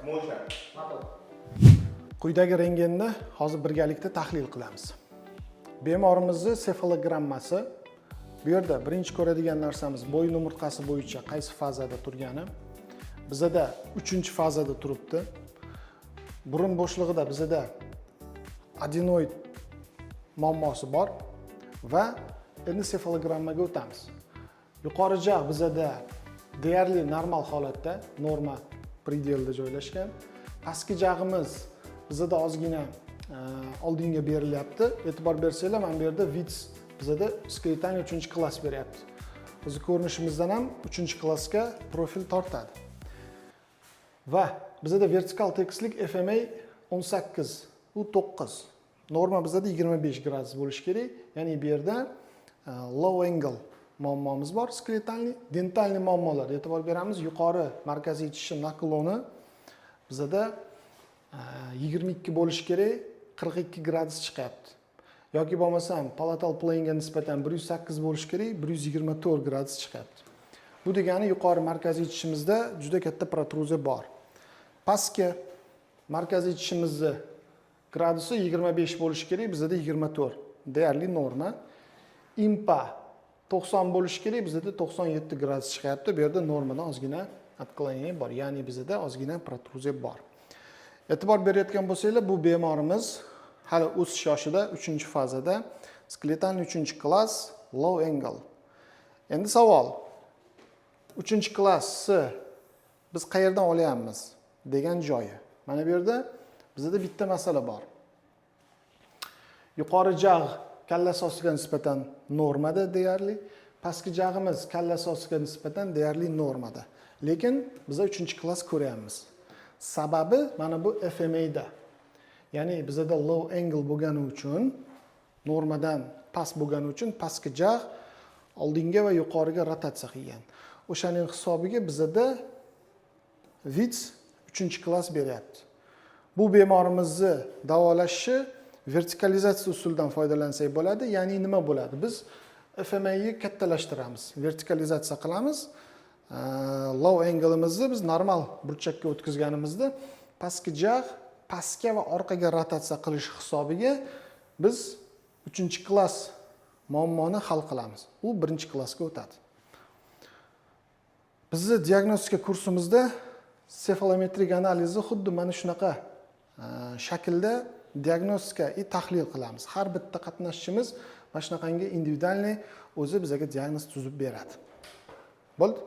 Можно. Quyidagi rentgenni hozir birgalikda tahlil qilamiz. Bemorimizni sefalogrammasi. Bu yerda birinchi ko'radigan narsamiz bo'yin umurtqasi bo'yicha qaysi fazada turgani. Bizada uchinchi fazada turibdi. Burun bo'shlig'ida bizada adenoid muammosi bor va endi sefalogrammaga o'tamiz. Yuqori jag' bizada deyarli normal holatda, норма предел da joylashgan. Pastki jag'imiz bizada ozgina oldinga berilyapti. E'tibor bersanglar, mana bu yerda Witts bizada скелетальный uchinchi klass beryapti. O'zi ko'rinishimizdan ham uchinchi klassga profil tortadi. Va bizada vertikal tekislik FMA 18, u 9. Norma bizada 25 gradus bo'lishi kerak. Ya'ni bu yerda low angle muammomiz bor, скелетальный, дентальный muammolar. E'tibor beramiz, yuqori markaziy tishi наклон i bizada 22 bo'lishi kerak, 42 gradus chiqyapti. Yoki bo'lmasam palatal plane ga nisbatan 108 bo'lishi kerak, 124 gradus chiqyapti. Bu degani yuqori markaziy tishimizda juda katta protruziya bor. Pastki markaziy tishimizni gradusi 25 bo'lishi kerak, bizada 24. Deyarli norma. IMPA 90 bo'lishi kerak, bizada 97 gradus chiqyapti. Bu yerda normadan ozgina отклонение bor, ya'ni bizada ozgina protruziya bor. E'tibor berayotgan bo'lsanglar, bu bemorimiz hali o'sish yoshida, 3-fazada, скелетальный 3-klass, low angle. Endi savol: 3-klassni biz qayerdan olyapmiz degan joyi. Mana bu yerda bizada bitta masala bor. Yuqori jag' kalla asosiga nisbatan normada deyarli, pastki jag'imiz kalla asosiga nisbatan deyarli normada. Lekin biza 3-klass ko'ryapmiz. Sababi mana bu FMAda. Ya'ni bizada low angle bo'lgani uchun, normadan past bo'lgani uchun pastki jag' oldinga va yuqoriga rotatsiya qilgan. O'shaning hisobiga bizada Witts 3-klass beryapti. Bu bemorimizni davolashni vertikalizatsiya usulidan foydalansak bo'ladi. Ya'ni nima bo'ladi? Biz FMAni kattalashtiramiz, vertikalizatsiya qilamiz. Low angle'imizni biz normal burchakka o'tkazganimizda pastki jag' pastga va orqaga rotatsiya qilish hisobiga biz 3-klass muammoni hal qilamiz. U 1-klassga o'tadi. Bizni diagnostika kursimizda sefalometrik analizni xuddi mana shunaqa shaklda diagnostika и tahlil qilamiz. Har bitta qatnashchimiz mana shunaqangi индивидуальный o'zi bizga diagnoz tuzib beradi. Bo'ldi.